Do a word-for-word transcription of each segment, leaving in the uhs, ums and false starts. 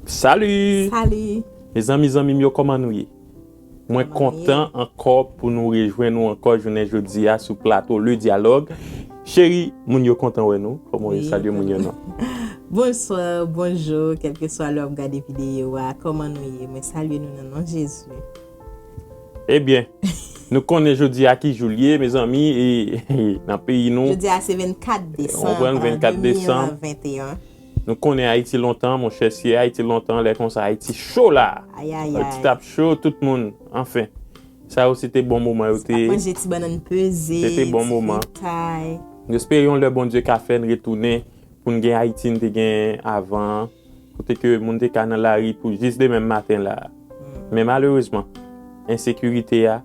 Salut! Salut! Mezanmi, zanmi m yo, kòman nou ye? Mwen kontan ankò pou nou rejwenn nou ankò jounen jodi a sou plato Le Dialogue. Cheri, moun yo kontan wè nou. Kòman w ye? Salye moun yo non. Bonswa, bonjou, kèlkeswa lè w ap gade videyo a, kòman nou ye? Mwen salye nou nan non Jezi. Ebyen, nou konnen jodi a ki jou l ye, mezanmi, e nan peyi nou. Jodi a se vennkat desanm, vennkat desanm. Nou konnen Ayiti lontan, monchè, si Ayiti lontan, lè konsa Ayiti cho la. Ayayay. Ayiti t ap cho, tout moun, anfen. Sa yo se te bon moman yo te. Manje ti bannann peze, se te bon moman. Fritay. Nou espere yon lè Bondye ka fè n retounen pou n gen Ayiti n te gen avan an, kote ke moun te ka nan lari pou jis demen maten la. Men malerezman, ensekirite a,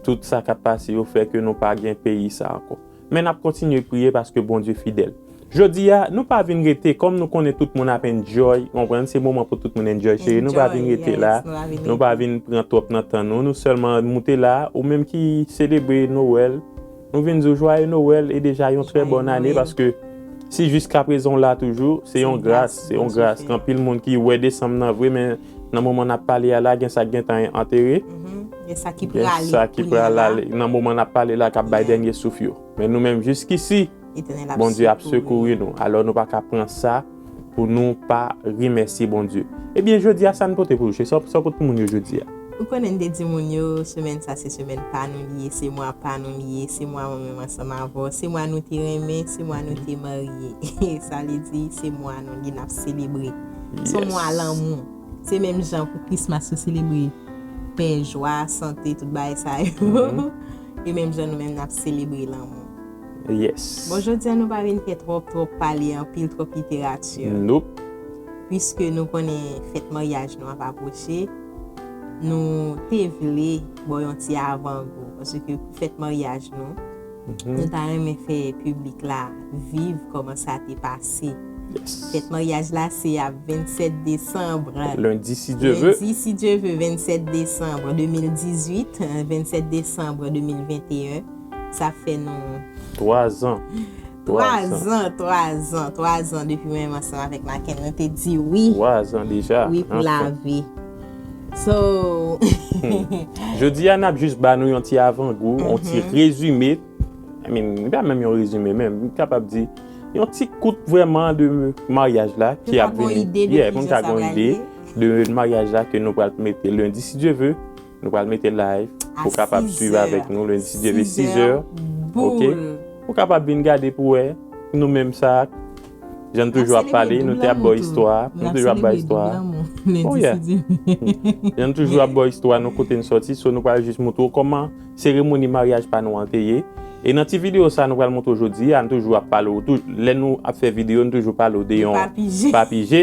tout sa k ap pase yo fè ke nou pa gen peyi sa ankò. Men n ap kontinye priye paske Bondye fidèl. Jodi a, nou pa vin rete, kòm nou konnen tout moun ap enjoy, konprann, se moman pou tout moun enjoy, cheri, nou pa vin rete la, nou pa vin pran twòp nan tan nou, nou sèlman moute la, ou menm ki selebre Nowèl, nou vin di w jwaye Nowèl e deja yon trè bòn ane, paske si jiskaprezan w la toujou, se yon gras, se yon gras. Gen anpil moun ki wè desanm nan vre, men nan moman n ap pale a la, gen sa k gentan antere. Gen sa ki pral ale. Nan moman n ap pale la, k ap bay dènye souf yo. Men nou menm, jiskisi, Bondye ap sekouri nou. Alò, nou pa ka pran sa pou nou pa remèsye Bondye. Ebyen, jodi a, sa n pote pou nou? Sa w pote pou moun yo jodi a? Ou konnen n te di moun yo, semèn sa se semèn pa nou li ye, se mwa pa nou li ye, se mwa mwen menm ansanm avè w, se mwa nou te renmen, se mwa nou te marye. Sa vle di, se mwa nou li n ap selebre. Se yon mwa lanmou. Se menm jan pou Christmas yo selebre pè, jwa, sante, tout bagay sa yo. E menm jan nou menm n ap selebre lanmou. Yes. Bon, jodi a nou pa vin fè twòp twòp pale, anpil twòp literati. Nope. Piske nou konnen fèt maryaj nou ap apwoche, nou te vle ba w yon ti avangou. Paske pou fèt maryaj nou, nou ta renmen fè piblik la viv kòman sa te pase. Fèt maryaj la se ap vennsèt desanm. Lendi, si Dye ve. Lendi, si Dye ve, vennsèt desanm de mil dizuit, vennsèt desanm de mil venteyen. Sa fè nou Twa zan. Twa zan, twa zan, twa zan depi mwen menm ansanm avèk Maken, nou te di wi. Twa zan deja. Wi, pou lavi. So. Jodi a, n ap jis ba nou yon ti avangou, yon ti rezime. I mean, li pa menm yon rezime, men m kapab di, yon ti kout vrèman de maryaj la ki ap vini. Yeah, pou n ka gen yon ide de maryaj la ke nou pral mete lendi, si Dye ve. Nou pral mete live pou w kapab swiv avèk nou lendi, si Dye ve, sizè. Ok. Ou kapab vin gade pou wè nou menm sa. Jan n toujou ap pale, nou te ap ba w istwa. Nou toujou ap ba w istwa. Oh yeah. Jan n toujou ap ba w istwa nou, kote n sòti. So, nou pral jis montre w kòman seremoni maryaj pa nou an te ye. E nan ti videyo sa nou pral montre w jodi a, n toujou ap pale w tou, lè nou ap fè videyo, n toujou pale w de yon papije.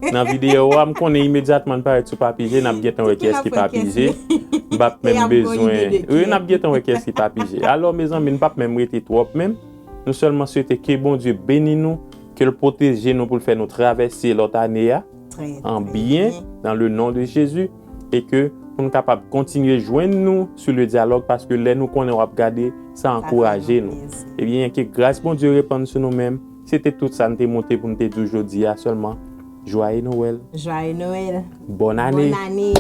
Nan videyo a, m konnen imedyatman n parèt sou papije, n ap gentan wè kiyès ki papije. M p ap menm bezwen. Wi, n ap gentan wè kiyès ki papije. Alò, mezanmi, n p ap menm rete twòp menm. Nou sèlman swete ke Bondye beni nou, ke l pwoteje nou pou l fè nou travèse lòt ane a an byen, dans le nom de Jésus, e ke pou n kapab kontinye jwenn nou sou Le Dialogue, paske lè nou konnen w ap gade, sa ankouraje nou. Ebyen, ke gras Bondye repann sou nou menm. Se te tout sa n te monte pou n te di w jodi a sèlman. Jwaye Nowèl. Jwaye Nowèl. Bòn ane. Bòn ane.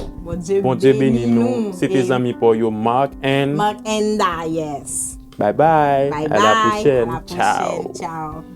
Bondye beni nou. Se te zanmi pa w yo, Mark and. Mark and Da, yes. Bye bye. Bye À la bye. prochaine. À la Ciao. Prochaine. Ciao.